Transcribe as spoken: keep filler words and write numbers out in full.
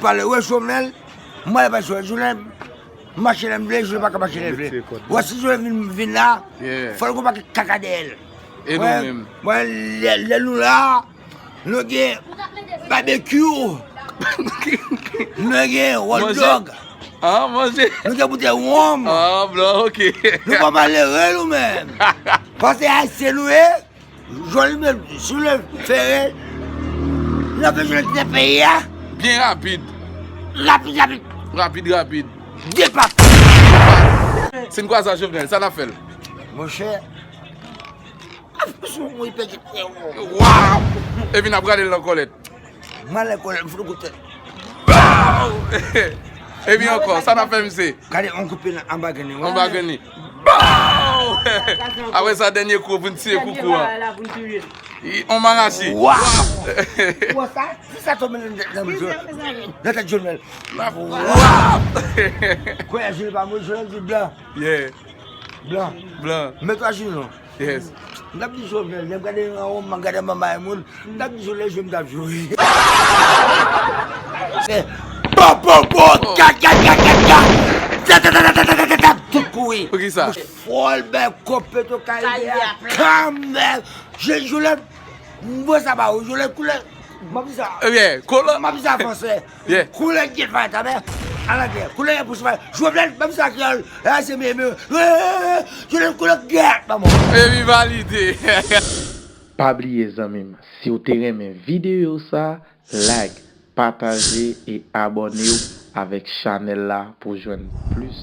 Pale, wè Jovenel, mwen pa Jovenel, Jovenel mache lè m vle, Jovenel pa ka mache lè l vle. Wè si Jovenel vin, vin la, fò l gon pakèt kaka dèyè l. E nou menm? Mwen, lè, lè nou la, nou gen babekyou. Nou gen hot dog. Ah, manje. Nou gen boutèy wonm. Ah, blan, ok. Nou pa malere nou menm. Paske ayisyen nou ye. Jwenn menm, si w vle fere, n ap jwenn tèt peyi a. Byen rapid. Rapid, rapid. Rapid, rapid. Depa. Si n kwaze ak Jovenel, sa n ap fè l? Monchè, ap sou mwen pèdi frè w. Waw! Epi n ap rale l nan kòlèt. Mwen lè kòlèt, m fout kout tèt. Baw! Epi ankò, sa n ap fè misye? Gade, on koupe nan anba grenn li. Anba grenn li. Baw! Apre sa, dènye kou pou n tiye koukou an. On marachi. Waw! Wè sa? Ti sa tonbe nan, nan, nan tèt Jovenel. Waw! Kwè Jovenel pa mwen, Jovenel di blan. Yeah. Blan. Blan. Mèt w a Jovenel. Yes. M t ap di Jovenel, lè m gade nan wonm, m gade manman moun, m t ap di Jovenel jwe m t ap jwe. Pò, pò, pò, kat, kat, kat, kat, kat. Tap, tap, tap, tap, tap, tap, tap, tout kouri. Poukisa? Fòl, bèl, kòb, peto, Karibe a, kanmenm. Je, Jovenel, m wè sa ba ou, Jovenel koulè, m ap di sa. Ebyen, koulè. M ap di sa fransè. Yeah. Koulè gyèt fay ta mè. An anglè, koulè pou fay. Jovenel, ban m sa kreyòl. E se meme. Jovenel koulè gyèt, maman. Epi valide. Pa bliye zanmi m, si w te renmen videyo sa, like, pataje e abòne w avèk chanèl la pou jwenn plis